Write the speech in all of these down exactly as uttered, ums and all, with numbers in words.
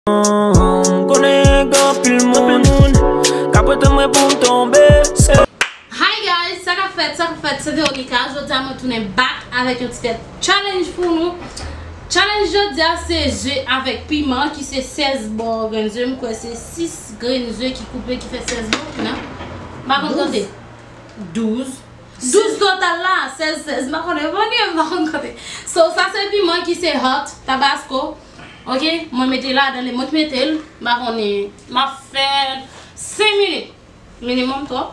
M konnen gen anpil moun k ap ret mwen pou m tonbe. Se Hi guys, sa k ap fèt, sa k ap fèt, se Veronica. Jodi a mwen tounen back avèk yon ti tèt challenge pou nou. Challenge jodi a se ze avèk piman ki se sèz bò grenn ze. M kwè se sis grenn ze ki koupe ki fè sèz bò, non? M pa konn konte. Douz. Douz total la, sèz, sèz, m pa konnen, bon, m pa konn konte. So, sa se piman ki se hot, tabasco. Ok, mwen mete ladan, mwen ki mete l, m pa konnen, m ap fè senk minit, minimòm twòp.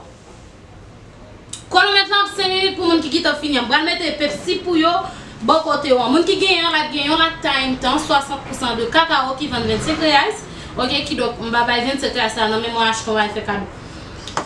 Kwonomèt la ap senk minit pou moun ki gentan fini an. M pral mete Pepsi pou yo bò kote yo an. Moun ki genyen an, l ap gen yon lata M tan, swasant pousan de kakao ki vann vennsenk reais. Ok, kidonk, m pa bay vennsenk reais la nan, men mwen achte yon bagay fè kado.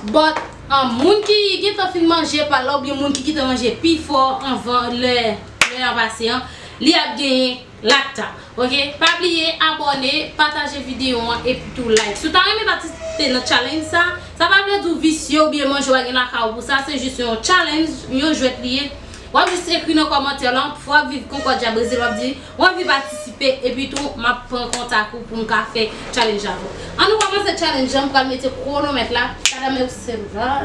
But, um, moun ki gentan fin manje pa l la, oubyen moun ki gentan manje pi fò anvan lè, lè a pase an, li ap genyen lata. Ok? Pa bliye abòne, pataje videyo an, epi tou like. Si w ta renmen patisipe nan challenge sa, sa pa vle di w visye oubyen manje w pa gen lakay ou pou sa, se jis yon challenge, yon jwèt li ye. W ap jis ekri nan kòmantè lan, w ap viv Concordia Brezil, w ap di, w anvi patisipe, epi tou, m ap pran kontak ou pou m ka fè challenge avè w. Ann nou kòmanse challenge lan, m pral mete kwonomèt la, kada men ou se la,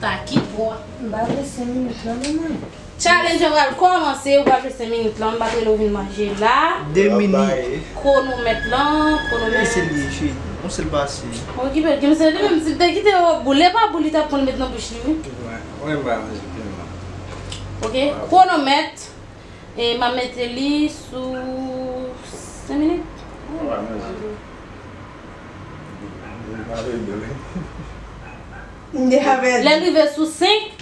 ta ki bò. M pa vle senk minit lan, non, mwen. Challenge an pral kòmanse, ou pral fè senk minit lan, m pa t rele w vin manje la. De minit. Kwonomèt lan, kwonomèt. Mesye li, cheri. Yon sèl pase. Okipe l, gen mesye li menm, si l te kite yo boule pa boule, li t ap konn met nan bouch li, wi. Wi, wi, m pa manje piman. Ok, kwonomèt, e m ap mete li sou senk minit. Wi, m pa manje. M pa vle dwe. M deja pèdi. Lè l rive sou senk,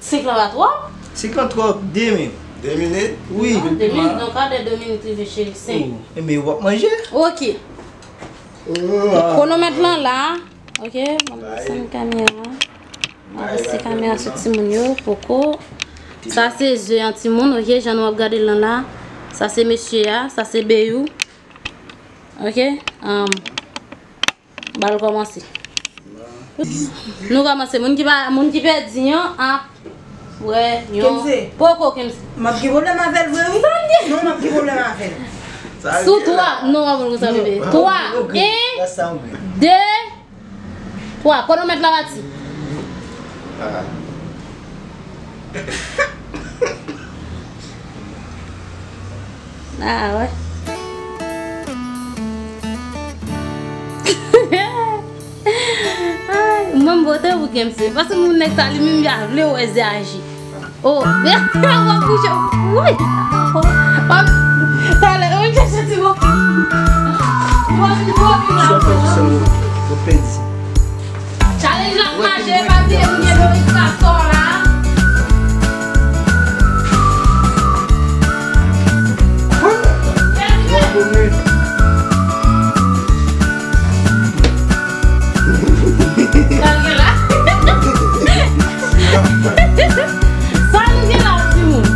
Senk lan pa twòp? Senk lan twòp, de minit. De minit? Wi. Non, de minit, non, ka de de minit rive, cheri, senk. Oh, enben, w ap manje? Ok. Kwonomèt lan la. Ok, m ap desann kamera. M ap desann kamera sou timoun yo, poko. Sa se ze an timoun, ok, jan nou ap gade l lan la. Sa se mesye a, sa se Beyou. Ok, um, Bal kòmanse. Nou kòmanse. Moun ki pa, moun ki pèdi an ap wè yon. Kenze. Poko, Kenze. M ap gen pwoblèm avè l vre, wi. Non, m ap gen pwoblèm avè l. Sou twa. Non, w ap konn konsa, bebe. Twa. En, de, twa. Kwonomèt la pati. Ah, wè. Ay, mwen m vote pou Kemse. Paske moun nèg sa li menm li pa vle wè ze aji. Oh, w ap bouche. Wi. W ap, talè, w ap chache ti mo. W ap, w ap, w ap. Challenge la ap mache, pa bliye nou gen Doris Pastor la. Sa nou gen la? Sa nou gen la, timoun?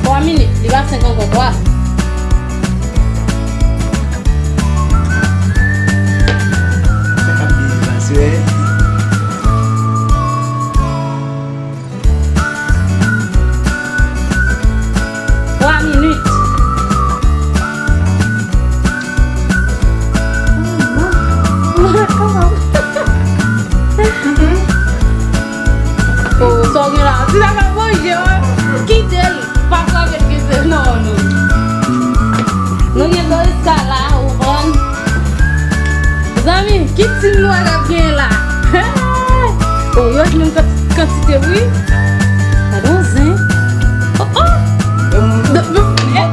Twa minit, li pa senk ankò, twa. Sa k ap byen pase, wè. Twa minit. Oh, sa w gen la? Ti la ka manje, wè. Kite l. Pa frape l, kite l. Non, non. Nou gen Doriska la, ou konn. Zanmi, ki tim nou wè k ap genyen la? Oh, yo jwenn kanti-, kantite, wi. Gade yon zen. Oh, oh.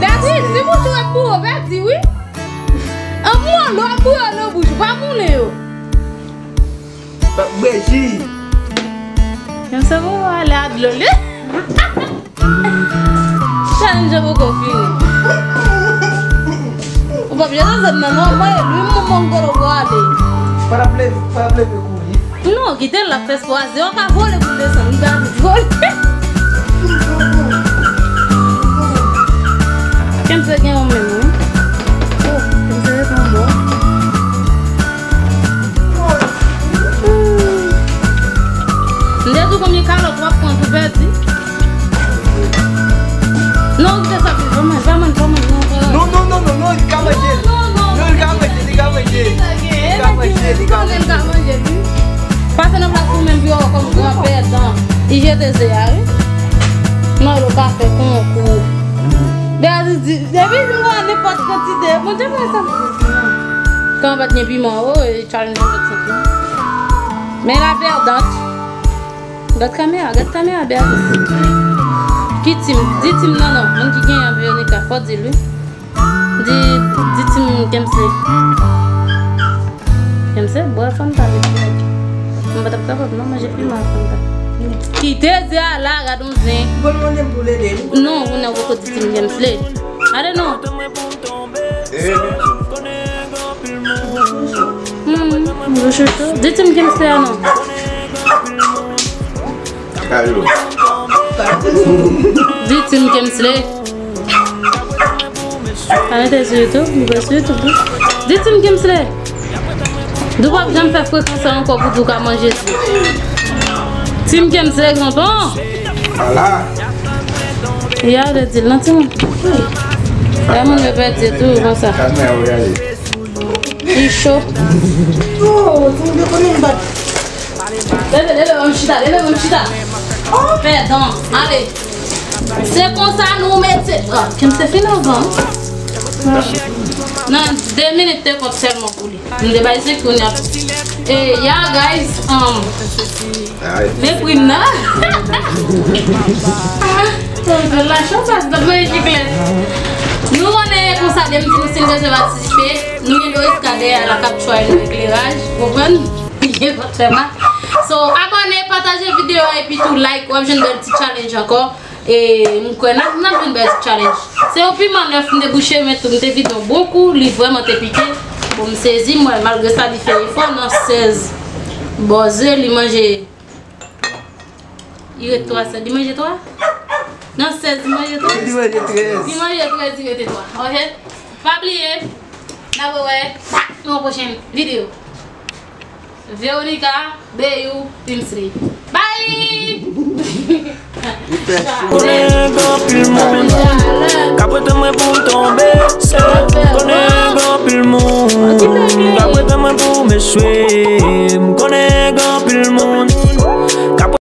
Pèdi, si moun tou ap boure, pèdi, wi. An moulen, lè w ap boure nan bouch ou, pa moulen yo. Bwè ji. Menm sa pou ale a dlo li. Challenge an poko fini. Ou p ap janm sot nan non, mwen, li, mwen, mwen, golo pou ale. Pa t ap leve, pa t ap leve kouri. Non, kite l, l ap fè espwa. Ze yo ka vole pou l desann, li pa vole. Kèm se gen yon menm, wi. Oh, kèm se ret anba. M te di w konbyen kalòt w ap pran pou pèdi. Non, ou te sa, pa manje, pa manje, pa manje, non, non. Non, non, non, non, non, li ka manje. Non, non, non, non, li ka manje, li ka manje. Li ka manje, li ka manje. Pase nan plas ou menm pou yo wè kòm gran pèdan. Li jete ze a, wi. Marlo ka fè konkou. Beatrice di, depi nou wè nenpòt kantite, Bondye mwen sa. Kan pa t gen piman, oh, e challenge vennsenk mil. Men la pèdant. Gad kamera, gad kamera, Beatrice. Ki team? Di team nan non. Moun ki genyen an, Veronica, fò di l wi. Di, di team Kemsley. Kemsley, bwè Fanta vit fè. Mwen pa t ap kapab non manje piman Fanta. Kite ze a la, gad yon zen. Bon, mwen menm pou l ede m. Non, ou nan poko di team Kemsley. Ale non. Hmm, yo chouchou. Di team Kemsley a non. Di team Kemsley. Pa mete sou YouTube, li pa sou YouTube, wi. Di team Kemsley. Di w p ap janm fè frekans sa ankò pou di w ka manje tou. Team Kemsley, granton. Ala. Ya, le di l nan timoun. Ya, moun yo pèdi tou, konsa. Kalme, ou gade. Li cho. Oh, timoun yo konnen m bat. Leve, leve, ban m chita, leve, ban m chita. Oh, pèdan, ale. Se konsa nou mete. Ah, Kemsley fin anvan. Nan de minit te kont sèlman pou li. M te bay senk kounye a. E, ya, guys, um, men pri m nan. Ah, la chans, sa, sa mwen jifle. Nou konnen konsa, depi m di nou si n bezwen patisipe, nou gen Doriska dèyè la k ap try nou ekleraj, konprann? Gen kòt fè mal. So, abòne, pataje videyo a, epi tou like, w ap jwenn bèl ti challenge ankò. E m kwè n ap, n ap jwenn bèl ti challenge. Se yon piman nèf m te bouche, men tou m te vide yon bon kou, li vrèman te pike. Bon, m sezi, m wè, malgre sa, li fè efò nan sèz bòze, li manje. Li ret twa sèz, li manje twa? Nan sèz, li manje twa? Li manje trèz. Li manje trèz, li rete twa. Ok? Pa bliye, n ap wè nan yon pwochen videyo. Veronica, Beyou, Kemsley. Bye! Konnen gen anpil moun k ap rete mwen pou m tonbe. Konnen gen anpil moun k ap rete mwen pou m echwe. M konnen